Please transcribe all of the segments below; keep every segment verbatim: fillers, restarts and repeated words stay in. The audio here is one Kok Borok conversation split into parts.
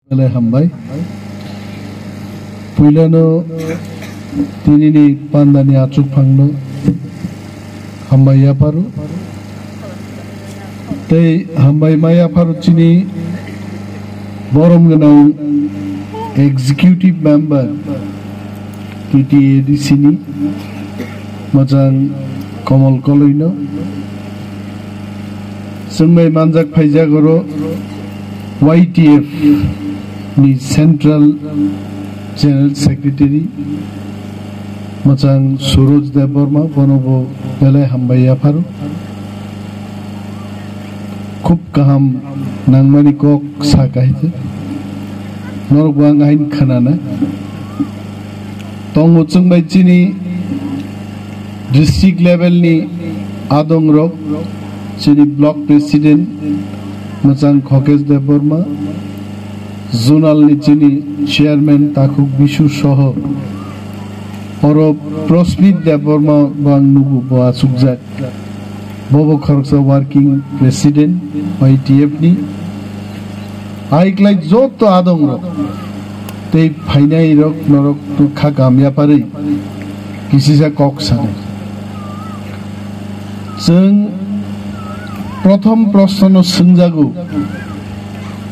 Belai hambai. Puilano tinini pandani achukphangno hambai yapharo. Tei hambai ma yapharo chini borom gwnang executive member T T A D C ni, Mwchang Komol Koloino. Chwng bai manjak phaijak oro Y T F ni Central General Secretary Mwchang Suroj Debbarma, bono bo belai hambai yapharo. Khub kaham nangmani kok sa kahai se. Norok bo ang ahin khwnana. Tongo chwng bai chini district level ni adong rok, chini block president Mwchang Khokesh Debbarma, zonal ni chini chairman Takhuk Bisu soho oro Prosmit Debbarma bo ang nugo, bo achukjak. Bobo khoroksa working president Y T F ni. Aiklai joto adong rok tei phainai rok norok kha kam yaparwi kisisa kok sanai. Chwng prothom proshno no swngjago,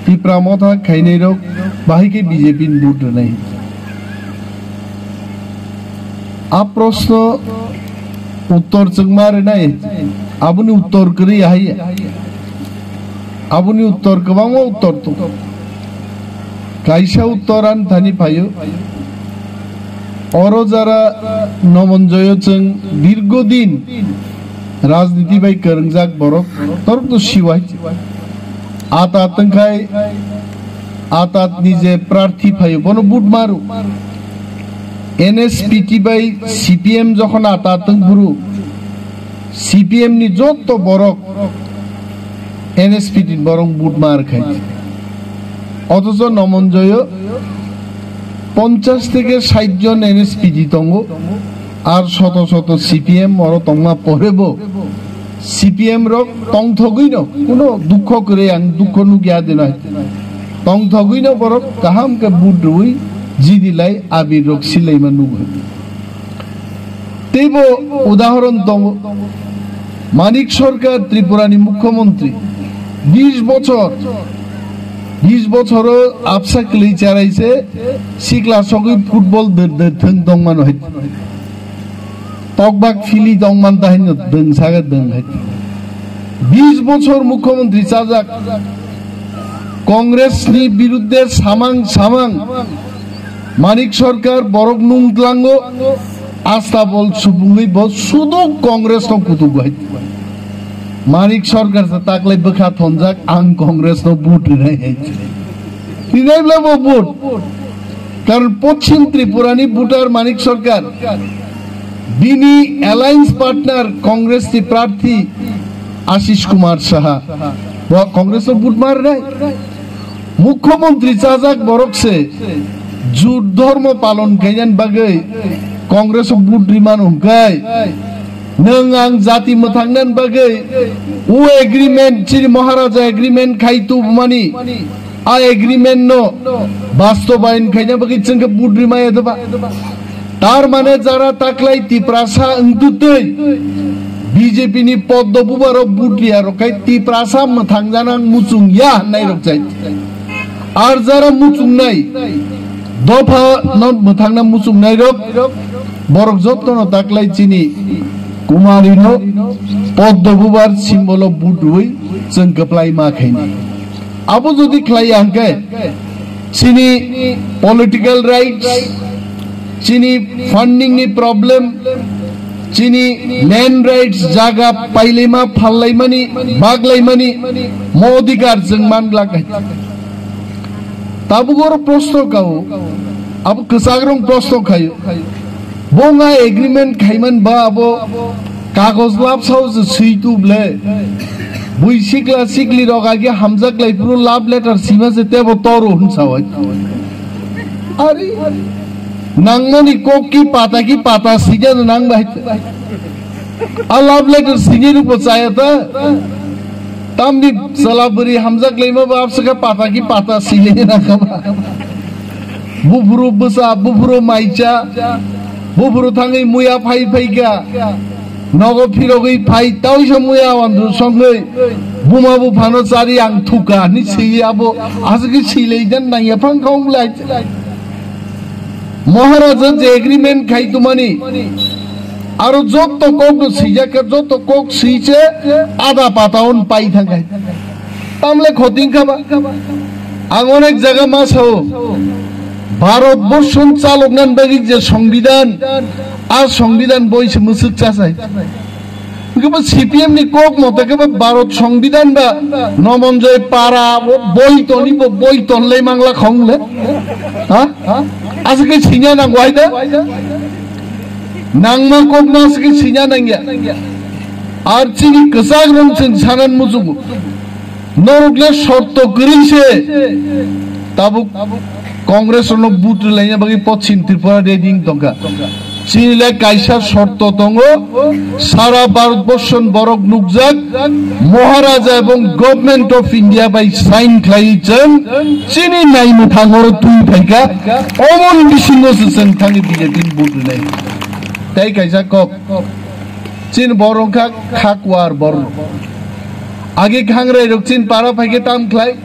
Tipra Motha khainai rok bahai khe B J P ni vote rwnai? A proshno uttor chwng ma rwnai, aboni uttor kwrwi ahai ya. Aboni uttor kwbangma uttor tongo. Kaisa uttor ani thani phaio. Oro jara Nomonjoyo chwng dirgo din rajniti bai kwrwngjak borok, torok to siwai. Ata tongkhai, atatni je prarthi phaio, bono vote maru. N S P T bai C P M jokhon ata tongphuru, C P M ni jotto borok N S P T ni borok vote mar khai. Othocho Nomonjoyo ponchash theke sait jon N S P T tongo, ar soto soto C P M oro tongma porebo C P M rok tongthogwino kuno dukho kwrwi, ang dukho nukya dino hai. Tongthogwino borok kaham khe vote rwui jidi lai abir rok silaima nugwi. Teibo udahoron tongo, Manik Sarkar Tripura ni Mukhyamantri, bish bochor, bish bochoro absa kwlwi charaise sikla sogwi football dwr dwr thwng tongmano hai. Tokbak phili tongman ta hino dwng saga dwng hai. Bish bochor mukhyamantri chajak, Congress ni birudde samang samang Manik Sarkar borok nung tlango, asta bol subungwi bo sudu Congress no kutuk hai. Manik Sarkar sa taklai bwkha thonjak, ang Congress no vote rinai hai. Rinai bla bo vote. Karon Poschim Tripura ni voter Manik Sarkar, bini alliance partner Congress ni prarthi Ashish Kumar Saha, bo Congress no vote mar nai. Mukhyamantri chajak borok se jut dhormo palon kainan bagwi Congress o vote riman hwnkhe, nwng ang jati mwthangnan bagwi o agreement, chini Maharaja agreement khai tubumani, a agreement no bastobayan khaina bagwi chwngkhe vote rimaya doba. Tar mane jara taklai Tiprasa wngtutwi B J P ni Poddo Bubarok vote riyarok khai Tiprasa mwthangjanang muchung ya hwnnairok jai. Ar jara muchungnai, dopha no mwthangna muchungnairok, borok jottono taklai chini Kumari no Poddo Bubar symbol o vote rwui chwng kwplai ma khaini. Abo jodi khlaiya hwnkhe, chini political rights, chini funding ni problem, chini land rights, jaga pailaima, phallaimani, baglaimani, mo odhikar chwng manglak hai. Tabuk oro proshno kao, abo kwchakrong proshno khaio. Bo wngkha agreement khaiman ba abo kagoj labsao se swi tu ble. Bui sikla sikli rok age hamjak lai phuru love letter sima se tebo toro hwn sawai. Ari nangmani kok ki pata ki pata sija nang bai. A love letter sini rupo chaya ta. Tamni chala bwrwi hamjak laima ba absaka pata ki pata silai na kha ba. Buphuru bwsa, buphuru maicha, buphuru thangwi muya phai phaikha. Nogo phirogwi phai tawi sa muya wandru songwi buma buphano chari ang thuka ni sili abo aswkhe silai dan nangya phang kha wng lai. Maharaja je agreement khai tumani, aro jotto kok no swijak kha, jotto kok swi se ada pata on pai thang khai. Tamle khoting kha ba? Ang onek jaga ma sao, Bharat borson chaloknan bagwi je songbidan, a songbidan boi se mwswk chasai. Hwnkhe bo C P M ni kok mote khe bo Bharat Songbidan ba Nomonjoy para bo boi toni bo boi tonlai mangla khong le. Ha? Aswk khe sinya nang wai da? Nangma kok no aswk khe sinya nangya. Ar chini kwchak rong chwng sanan muchungo. Norok le shorto kwrwi se tabuk Congress rokno vote rwlaina bagwi Poschim Tripura ready wng tongkha. Chini le kaisa shorto tongo, sara Bharat borson borok nukjak, Maharaja ebong Government of India bai sign khlaiwi chwng chini naimwthang oro twi phaikha, omoni bisingo se chwng thangwi B J P ni vote rwnai. Tei kaisa kok, chini borok kha khakwar borok. Agi khangrai rok chin para phaikhe tam khlai.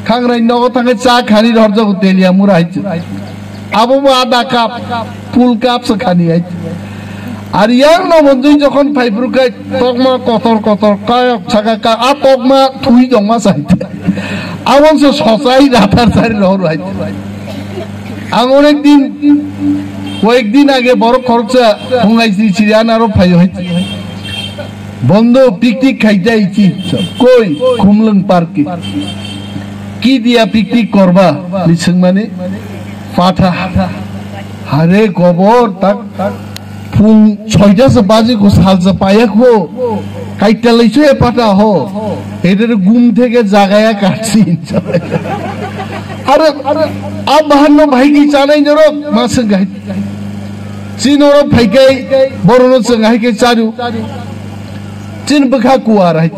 Khangrai nogo thangkhe cha khani rw horjago telia mura hai. Abo bo ada cup, full cup se khani hai. Ar yang no bondui jokhon phaiphru khai tokma kotor kotor kayok saka ka a tokma thui jongma sai. Abon se sochai rathar sari rw hor hai. Ang onek din, koyek din age borok khoroksa phungai siri siri anaro phaio hai. Bondo picnic khaita ichi. Koi? Khumlwng park ki. Ki dia picnic korba? Ni swngmani patha. Hare gobor tak phung soita se baji ko salsa paya ko. Kaita lai chue pata ho. Eder gum theke jagaya kachi. Are, a bahan no bhai ki chanai norok ma swng gai. Chin oro phaikai, borono chwng hai khe charu. Chin bwkha kuar hai.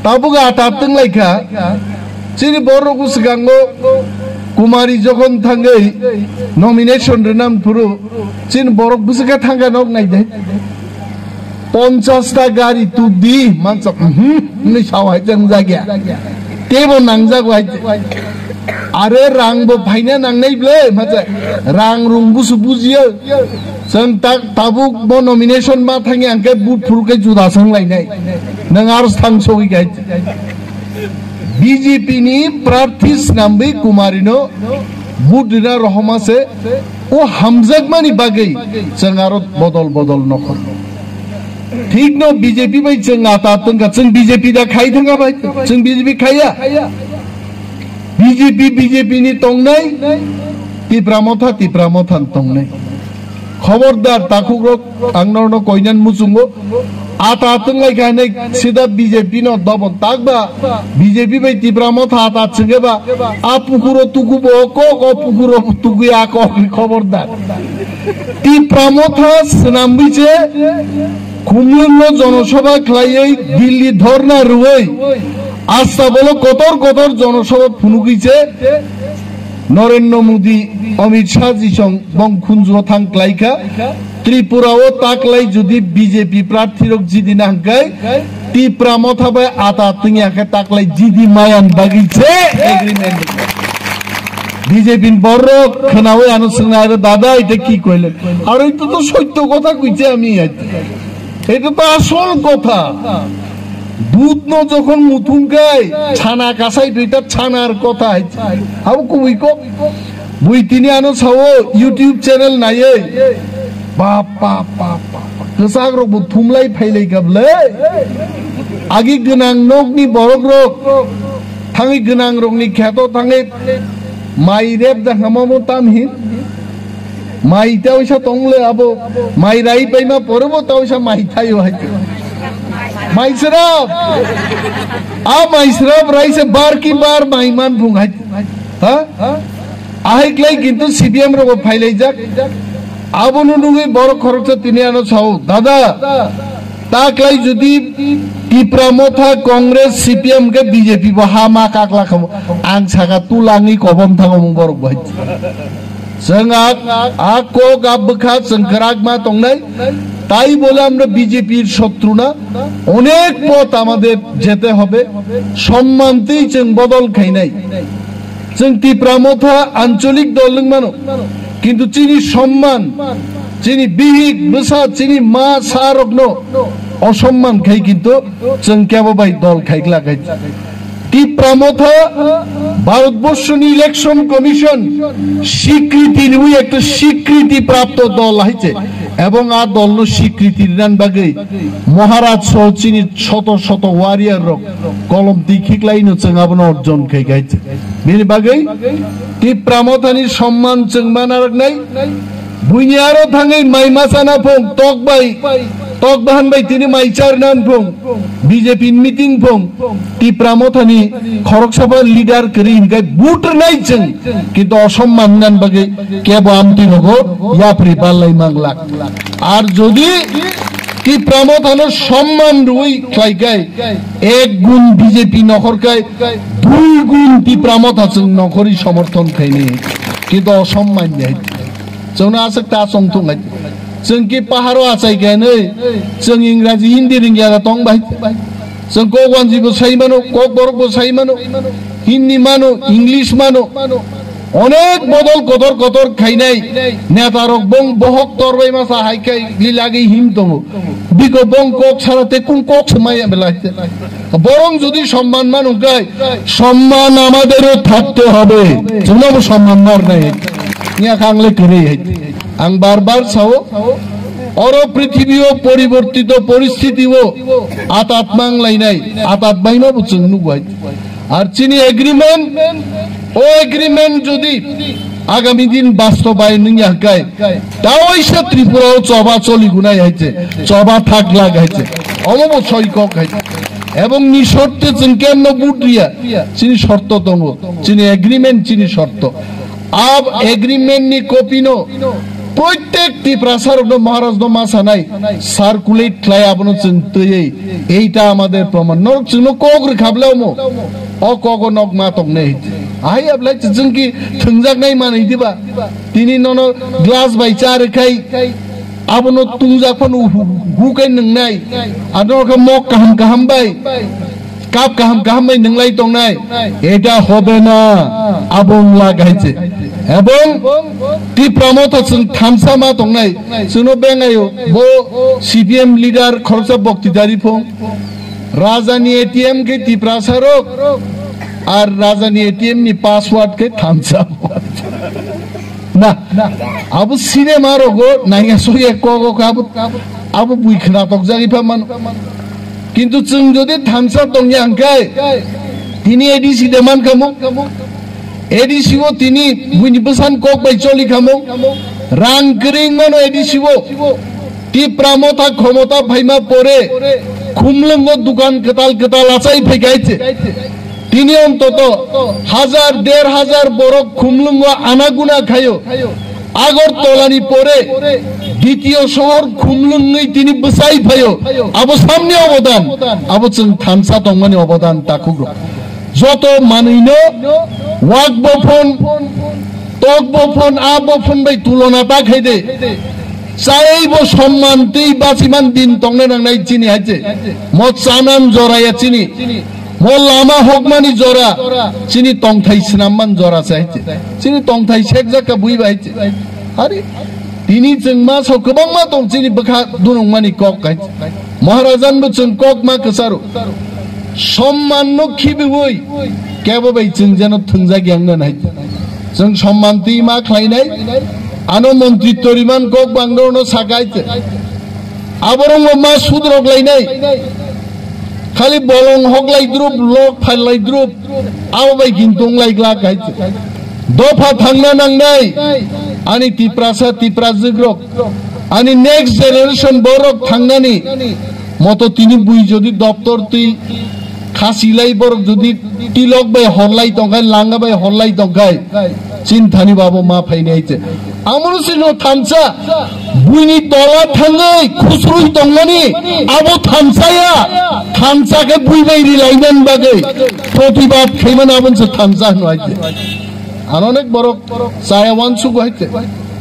Tabuk ata twng lai kha. Chini borok swkango Kumari jokhon thangwi nomination rwnam phuru, chin borok bwswkha thangkha nok nai de. Ponchas ta gari tuk di, mansa, mhm, ni sawai jang jagya. Tebo nangjago hai. Are rang bo phaina nangnai ble, macha rang rung busu bujiya. Chwng tak tabuk bo nomination ma thangya angke but phuru ke juda sang lainai. Nang aro thang sogwi gai. B J P ni prarthi snamwi Kumari no but rina rohoma se o hamjakmani bagwi chwng aro bodol bodol nokhor. Thik no B J P bai chwng ata tongkha, chwng B J P da khai thangkha bai, chwng B J P khaiya. B J P, B J P ni tongnai, Tipra Motha, Tipra Motha ni tongnai. Khobordar takhuk rok, ang norno koinan muchungo, ata twng lai kha hinwi sida B J P no dobon tak ba, B J P bai Tipra Motha ata chwngeba, a pukuro tukubo kok, o pukuro tukui a kok ni khobordar. Tipra Motha swnamwi se Khumlwng no jonosabha khlaiwi Delhi dhorna rwui asta bolo kotor kotor jonosabha phunugwi se Narendra Modi, Amit Shah ji song bong khunjuo thang klaikha. Tripura o taklai jodi B J P prarthi rok jidi na hwnkhe Tipra Motha bai ata tungya khe taklai jidi mayan bagwi se agreement. B J P ni borok khwnawi ano swngnai, "Are dada, ita ki koile?" Aro ito to sotto kotha koiche ami, ita to asol kotha. Dudh no jokhon muthung khai, chhana kasai thoi ta chhanar kotha hai. Abo kubui kok. Bui tini ano sao YouTube channel naiwi. Bap, bap, bap, bap, bap. Kwchak rok bo thumlai phailai kha bwle. Agi gwnang nokni borok rok thangwi gwnang rokni kheto thangwi mai rep da hama mo tam hin. Mai ta oisa tong le abo mai rai pai ma pore bo ta oisa mai thaio hai. Mai srap. A mai srap rai se bar ki bar mai man phung hai. Ha? Ahai klai kintu C P M rok bo phailaijak. Abono nugwi borok khoroksa tini ano sao, "Dada, Taklai jodi Tipra Motha, Congress, C P M ke B J P bo ha ma kakla kamo, ang saka tulangwi kobom thango mung borok bai. Chwng a, a kok a bwkha chwng kwrak ma tongnai, tai bole amra B J P-r shotru na, onek pot amader jete hobe, somman twi chwng bodol khainai. Chwng Tipra Motha ancholik dol wng mano, kintu chini somman, chini bihik bwsa, chini ma sa rokno osomman khai kintu chwng kebo bai dol khaikla khai. Tipra Motha Bharatborsho ni Election Commission swikriti riwi ekta swikriti prapto dol haiche, ebong a dol no swikriti rinan bagwi Maharaj soho chini shoto shoto warrior rok kolom twi khiklai no chwng abono orjon khai khai. Bini bagwi Tipra Mothani somman chwng ma narwknai. Buini aro thangwi mai masa na phung tok bai, tok bahan bai tini mai char nan phung, B J P meeting phung, Tipra Mothani khoroksa ba leader kwrwi hinkai butrnai chwng, kintu osomman nan bagwi kebo amtwi rogo yapri ballai manglak. Ar jodi Tipra Mothano somman rwi khlai kai, ek gun B J P nokhor kai, dui gun Tipra Motha chwng nokhorwi somorthon khaini. Kintu osomman ya. Chwngno aswk ta chwng thung hai. Chwng ki paharo achai kai nai. Chwng Ingraji Hindi ringya da tong bai. Chwng kok wanji bo sai mano, kok borok bo sai mano, Hindi mano, English mano. Onek bodol kotor kotor khainai netarok bong bohok torbai masa hai khai lilagi him tongo. Biko bong kok sara te kun kok se maya belai. Borong jodi somman manu kai, somman amaderও থাকতে হবে. Chwngno bo somman mar nai. Nya kang le kwrwi hai. Ang bar bar sao, oro prithibi o poribortito poristiti o atat mang lainai, atat baima bo chwng nugo hai. Ar chini agreement, o agreement jodi agami din bastobayon wngya hwnkhe, taoisa Tripura o choba choli gunai hai se, choba thak lag hai se, omo bo soi kok hai se. Ebong ni shorte chwng kemno vote riya, chini shorto tongo, chini agreement chini shorto. Ab agreement ni copy no proitek Tiprasa rok no Maharaj no ma sanai circulate khlai abono chwng twiwi. Eita amader proman. Norok chwngno kok rwkha bwlai omo. O kogo nok ma tongnai. Ahai ablai chwng ki thwngjak nai manwi diba. Tini nono glass bai cha rwkhai. Abono tungjak phano hu-, hu-, hukai nwngnai. Ano khe mok kaham kaham bai. Kap kaham kaham bai nwnglai tongnai. Eta hobe na. Abo wngla gai se. Ebong Tipra Motha chwng thansa ma tongnai. Chwngno bengayo. Bo C P M leader khoroksa bokti dari phung. Rajani A T M khe Tiprasa rok. Ar Rajani A T M ni password khe thansa. Na, abo cinema rogo naiya soya kogo ka abo, abo bui khna tok jagi pha man. Kintu chwng jodi thansa tongya hwnkhe, tini A D C de man kamo. A D C o tini buini bwsan kok bai choli kamo. Rang kwrwi mano A D C o. Tipra Motha khomota phaima pore khumlwngo dukan kwtal kwtal achai phai kaiche. Tini ontoto hajar, der hajar borok khumlwngo anaguna khaio. Agartala ni pore ditiyo sohor khumlwngwi tini bwsai phaio. Abo samni obodan, abo chwng thansa tongmani obodan takhukrok. Joto manwino wak bophon, tok bophon, a bophon bai tulona ta khaide. Chaibo somman twi bachiman din tongna nangnai chini hai se. Mo chanan jora ya chini. Mo lama hokmani jora. Chini tongthai swnamman jora se hai se. Chini tongthai sekjak ka bui bai se. Hari, tini chwng ma so kwbangma tong chini bwkha dunungmani kok hai se. Maharajan bo chwng kok ma kwcharo. Somman no khibiwi kebo bai chwng jeno thwngjak yang nai. Chwng somman twi ma khlainai. Ano montri toriman kok bangno no sakai te. Aborok bo ma sudrok lainai. Khali bolong hoklai drup, lok phailai drup. Abo bai gintung lai glak hai te. Dopha thangna nangnai. Ani Tiprasa, Tiprajwk rok. Ani next generation borok thangnani moto tini bui jodi doptor twi khasilai borok jodi tilok bai horlai tongkhai, langa bai horlai tongkhai, chinthani babo ma phainai te. Amoro sino thansa Buini tola thangwi khusrwi tongmani abo thansa ya, thansa khe bui bai rilainani bagwi protibad khaimani aboni se thansa hwnwi. Ano onek borok chaya uansuk hai te.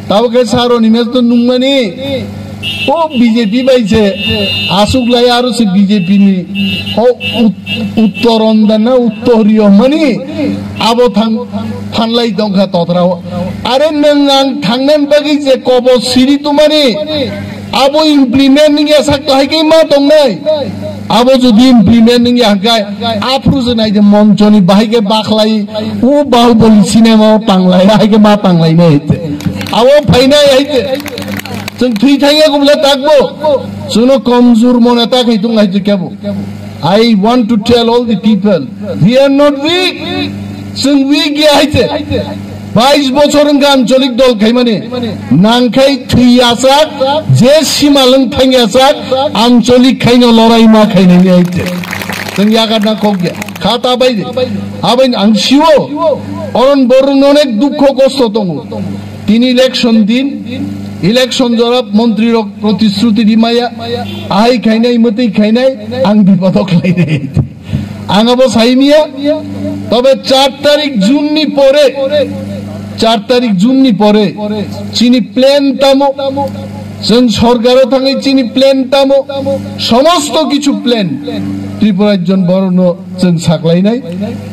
Tabo khe saro ni mes to nungmani. O B J P bai se asuk lai aro se B J P ni. O ut-, uttor onda na uttor yo mani abo thang phanlai tongkha totra o. Are nwng ang thangnan bagwi je kobo siri tumani abo implement wngya sak lahai khe ma tongnai. Abo jodi implement wngya hwnkhe aphuru je nai je monchoni bahai khe bakhlai o Bahubali cinema o tanglai hai khe ma tanglai nai hai te. Abo phainai hai te. Chwng thwi thangya kubla takbo. Chwngno komjur mona tak hai tung hai te kebo. I want to tell all the people, we are not weak. Chwng weak ya hai te. Bais bochor wngkha ancholik dol khaimani. Nangkhai thwi yachak, je sima lwng thang yachak, ancholik khaino lorai ma khainani hai te. Chwng yakarna kok ya. Kha ta bai de. Abai ang siwo. Oron borun onek dukho kosto tongo. Tini election din, election jorab montri rok protishruti rimaya, ahai khainai, mwtwi khainai, ang bipodo khlainai. Ang abo saimiya, tobe char tarik June ni pore, char tarik June ni pore, chini plan tamo, chwng sorkaro thangwi chini plan tamo, somosto kichu plan, Tripura jon borokno chwng saklainai,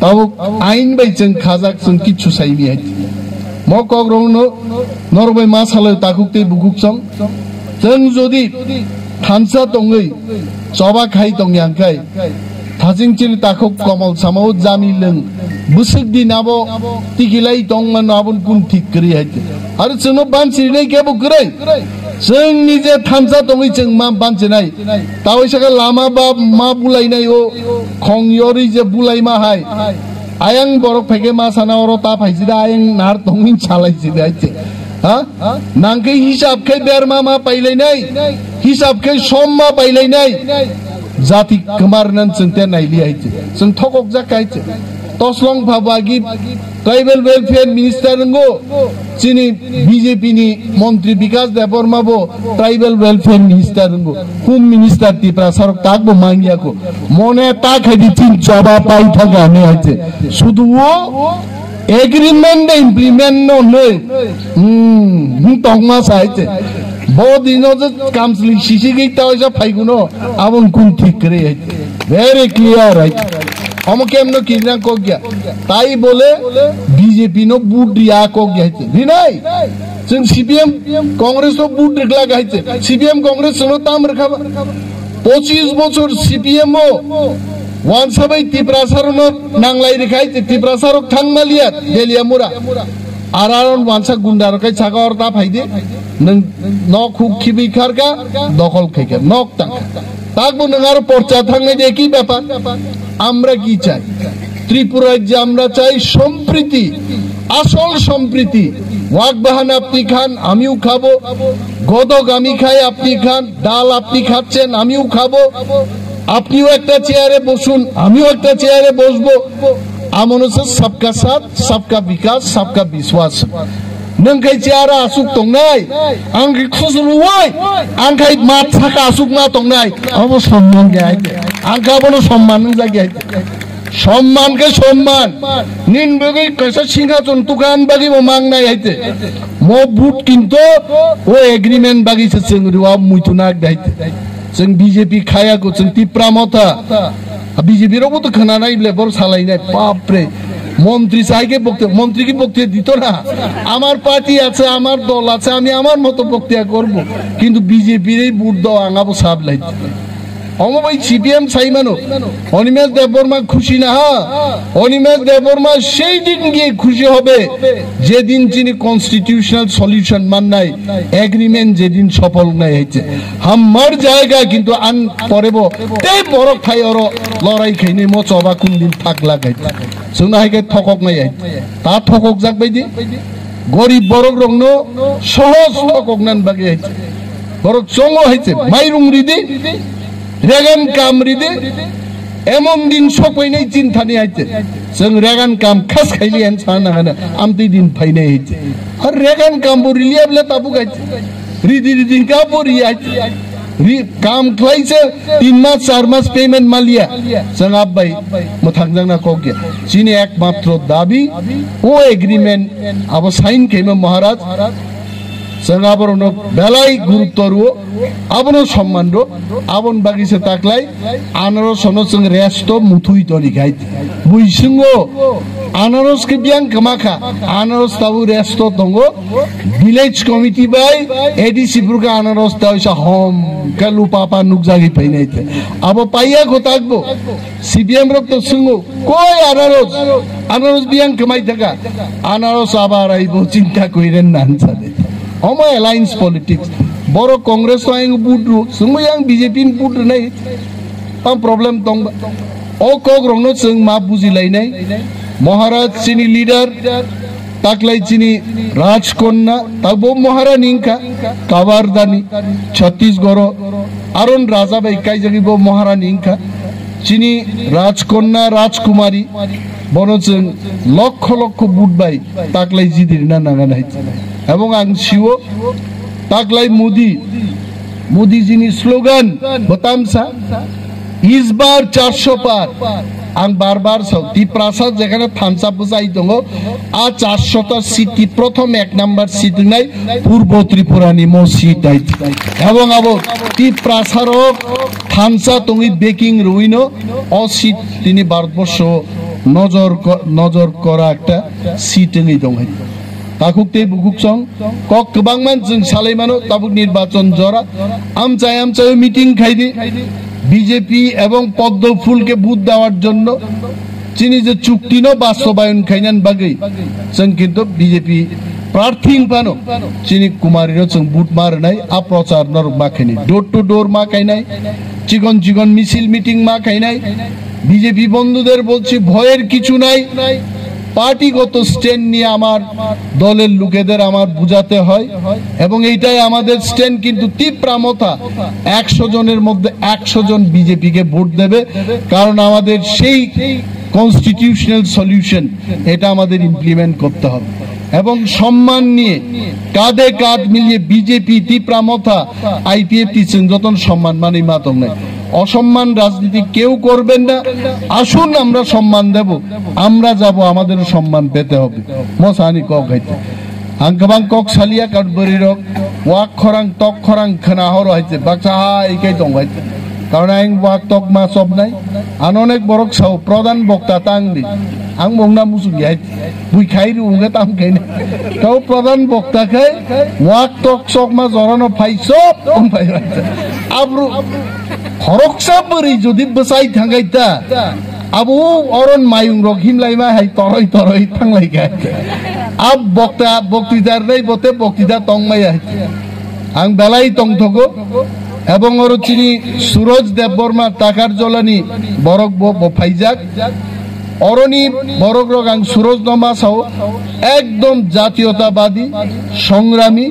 tabuk ain bai chwng khajak chwng kichu saimiya. Mo kok rokno norok bai ma salai takhuk tei bukhuk chwng. Chwng jodi thansa tongwi choba khai tongya hwnkhe, thaching chini takhuk komol samao jami lwng bwswk din abo tikilai tongmano aboni kun thik kwrwi hai. Aro chwngno banchirinai kebo kwrwi. Chwng nije thansa tongwi chwng ma banchinai. Tawi saka lama ba ma bulainai o khong yorwi je bulaima hai. Ayang borok phaikhe ma sana oro ta phaisida ayang nar tongwi salai sida hai. Ha? Nangkhe hisab khe berma ma pailainai, hisab khe som ma pailainai. Jati kwmar nan chwng te naili hai te. Chwng thokok jak hai te. Toslong pha bagi tribal welfare minister ngo. Chini B J P ni montri Bikas Debbarma bo tribal welfare minister ngo. Home minister Tipra sarok tak bo mangya ko. Mone ta khai di chin choba pai thaga ne hai te. Sudu wo Agreement de implement no noi. Hmm, hmm, tongma sai te. Bo dino je kamsli sisi gei ta oisa phaiguno, abon kun thik kre hai te. Very clear hai te. Omo kem no kirna kok gya. Tai bole B J P no vote riya kok gya hai te. Rinai. Chwng C P M Congress no vote rikla hai te. C P M Congress no tam rikha ba. Pochis bochor C P M o wansa bai Tiprasa rokno nanglai rikha hai te, Tiprasa rok thang maliya Deliamura. Araron wansa gunda rok kai saka or ta phaidi, nwng nok huk khibi kharka, dokhol khaika, nok tangka. Takbo nwng aro porcha thangnai de ki bepar? Amra ki chai? Tripura rajya amra chai sompriti, asol sompriti. Wak bahan apni khan, amiu khabo. Godok ami khai apni khan, dal apni khachen, amiu khabo. Apniu ekta chair-e bosun, amiu ekta chair-e bosbo. Amon hochhe sabka saath, sabka vikas, sabka biswas. Nwng khai chair-o asuk tongnai, ang khai khusuluwai, ang khai mat saka asuk ma tongnai. Abo somman khe hai. Ang khe abono somman wngjak hai. Somman khe somman. Nin bagwi kaisa singhason tukan bagwi bo mangnai hai te. Mo vote kinto o agreement bagwi se chwng rwa muitu nak dai te. Chwng B J P khaya ko chwng Tipra Motha. B J P rok bo to khana nai ble bor salai nai bap re. Montri sai khe bokte, montri ki bokte dito na. Amar party ache, amar dol ache, ami amar moto bokte korbo. Kintu B J P re vote do anga bo sab lai. Omo bai C P M sai mano. Animesh Debbarma khushi na ha. Animesh Debbarma sei din giyei khushi hobe, jedin chini constitutional solution mannai, agreement jedin sofol wngnai hai te. Ham mar jayega, kintu an pore bo tei borok phai oro lorai khainai mo choba kun din thak lak hai te. Chwngno hai khe thokok nai hai te. Ta thokok jak bai di. Gorib borok rokno sohoj thokok nan bagwi hai te. Borok chongo hai te. Mairung ri di. Regan kam ri di. Emon din sok pai nai chin thani hai te. Chwng regan kam khas khaili en sa na hana. Amtwi din phai nai hai te. Har regan kam bo riliya bla tabuk hai te. Ridi ridi ka bo ri ai. Ri kam khlai se tin mas char mas payment malia. Chwng abai mwthang jang na kok ya. Chini ekmatro dabi o agreement abo sign khaima Maharaj. Chwng aborokno belai gurutto rwo, abono somman rwo, aboni bagwi se taklai anaros sono chwng resto muthwi toni khai. Buisingo anaros khe biyang kwma kha, anaros tabuk resto tongo, village committee bai A D C phuru khe anaros ta oisa hom khe lupa pa nukjagwi phainai te. Abo paiya kho takbo. C P M rok to swngo, "Koi anaros? Anaros biyang kwmai thaka? Anaros abar aibo chinta koiren nan sade." Omo alliance politics. Boro Congress to ayang vote ru, swngo yang B J P ni vote ru nai. Tam problem tong ba. O kok rok no chwng ma buji lai nai. Maharaj chini leader, taklai chini Rajkonna, tabo Maharani wngkha, Kawardhani, Chhattisgarh, Aron Raja bai kaijagwi bo Maharani wngkha. Chini Rajkonna, Rajkumari, bono chwng lokho lokho vote bai taklai jidirina nanganai. Ebong ang siwo taklai Modi, Modi jini slogan bo tamsa, "Is bar charso par." Ang bar bar sao, Tiprasa jekhane thansa bwchai tongo, a charso ta seat ni prothom ek number seat wngnai Purbo Tripura ni mo seat ai. Ebong abo Tiprasa rok thansa tongwi backing rwino o seat tini Bharatborsho nojor ko-, nojor kora ekta seat wngwi tong hai. Takhuk tei bukhuk song kok kwbangma chwng salai mano, tabuk nirbachon jora amchai amchai meeting khaidi, B J P ebong Poddo Phul ke vote dawar jonno chini je chukti no bastobayon khainan bagwi chwng kintu B J P prarthi phano chini Kumari ro chwng vote ma rwnai, a prochar norok ma khainai, door to door ma khainai, chikon chikon misil meeting ma khainai, B J P bondhuder bolchi bhoyer kichu nai, পার্টিগত স্ট্যান্ড নিয়ে আমার দলের লোকেদের আমার বুঝাতে হয়, এবং এইটাই আমাদের স্ট্যান্ড। কিন্তু তিপ্রা মথা একশো জনের মধ্যে একশো জন বিজেপিকে ভোট দেবে, কারণ আমাদের সেই কনস্টিটিউশনাল সলিউশন, এটা আমাদের ইমপ্লিমেন্ট করতে হবে। এবং সম্মান নিয়ে কাঁধে কাঁধ মিলিয়ে বিজেপি, তিপ্রা মথা, আইপিএফটি, চুন যতন সম্মান মানি মাতং নাই। অসম্মান রাজনীতি কেউ করবেন না। আসুন, আমরা সম্মান দেব, আমরা যাব, আমাদেরও সম্মান পেতে হবে। Mosani kok haite. Ang kwbang kok salia, karon bwrwi rok wak khorang tok khorang khwna horo haite, baksa hai khe tong haite. Karon ang wak tok ma chobnai. Ano onek borok sao pradhan bokta tang di. Ang mungna musung haite. Bui khai ru wngkhe tam khaina. Tao pradhan bokta khai wak tok sok ma jorano phai sok wng phai haite. Abru khoroksa bwrwi jodi bwsai thangai ta, abo oron mayung rok himlai ma hai toroi toroi thanglai kha. Ab bokta boktidar nei bote boktida tong maya. Ang belai tongthogo, ebong oro chini Suraj Debbarma Takarjolani borok bo, bo phaijak. Oroni borok rok ang Suraj no ma sao, ekdom jatiyotabadi, songrami,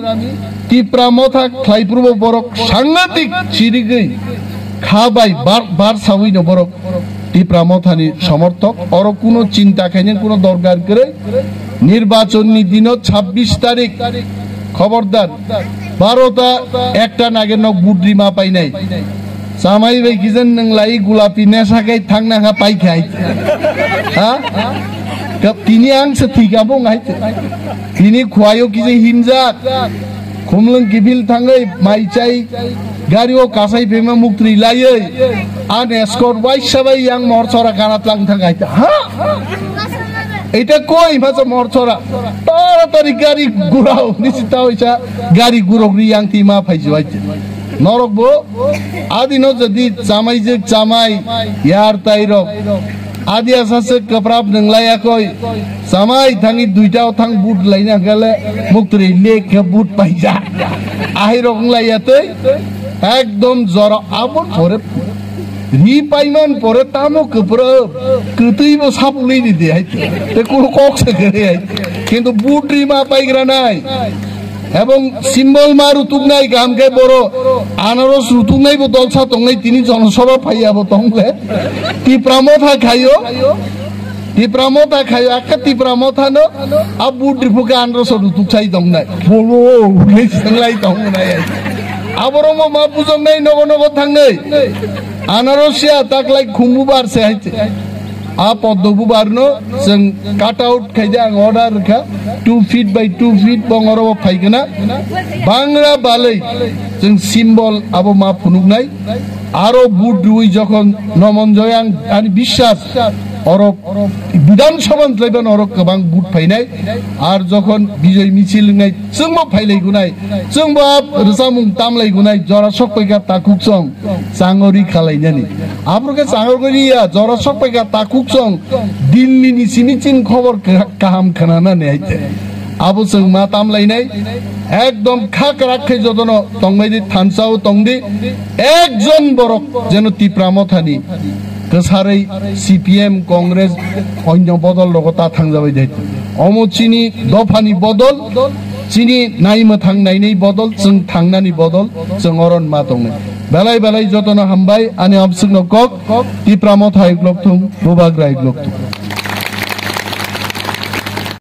Tipra Motha khlai purbo borok sangatik chirigwi kha bai bar, bar sawi no borok Tipra Mothani somorthok, oro kuno chinta khainani kuno dorkar kwrwi. Nirbachonni dino chabbish tarik, khobordar, barota ekta nage nok budri ma painai. Chamai bai kijan nang lai gulapi nesa kai thang na ha pai khai. Ha? Kap tini ang se thik abo ngai. Tini khuayo kije himjak. Khumlung kibil thangai mai chai gari o kasai pema muktri laioi. An escort waisa bai yang mor chora kanat lang thangai. Ha? Eta koi masa mor chora. Tara tari gari gurao nisi taoisa gari gurok ri yang tima phai juai. Norok bo adino jadi chamai je chamai yar tai rok. Adi asa se kaprap nang laya koi. Chamai thangi duita o thang but laina gale muktri lek ke but paija. Ahirok laya tei ekdom jora abon pore ri paiman pore tamo kapra kwtwi bo sapulwi di de hai. Te kunu kok se kere hai. Kintu but ri ma paigra nai. Ebong simbol ma rutuknai kaham khe boro anaros rutuknai bo dolsa tongnai tini jonosabha phaiya bo tongle. Tipra Motha khaio. Tipra motha khayo, akka Tipra mothano a vote riphuka anro sodu tuksai tongnai. Polo, hwnwi swnglai tongnai. Aborokno ma bujoknai nogo nogo thangnai. Anarosya taklai khumbubar se hai. A poddo bubarno chwng cut out khaide ang order rwkha. Two feet by two feet bong oro bo phaikana. Bangra balai chwng symbol abo ma phunuknai. Aro vote rwi jokhon Nomonjoy ang ani biswas oro Bidhan Sabha ni tlaiban oro kwbang vote phainai. Ar jokhon Bijoy Michil wngnai chwngbo phailai gunai, chwngbo rwchapmung tamlai gunai, jora sok paikha takhuk chwng changori khalainani. Aphuru khe changori ya, jora sok paikha takhuk chwng Delhi ni simi chini khobor kha-, kaham khwnanani hai te. Abo chwng ma tamlainai, ekdom kha kwrak khe jotono tongbai di, thansa o tong di, ekjon borok jeno Tipra mothani kwsarwi C P M, Congress, onyo bodol rogo ta thangjabai di. Omo chini dophani bodol, chini naimwthang nainai bodol, chwng thangnani bodol, chwng oron ma tongnai. Belai belai jotono hambai, ani amswkno kok, Tipra motha iklok thung, Bubagra iklok thung.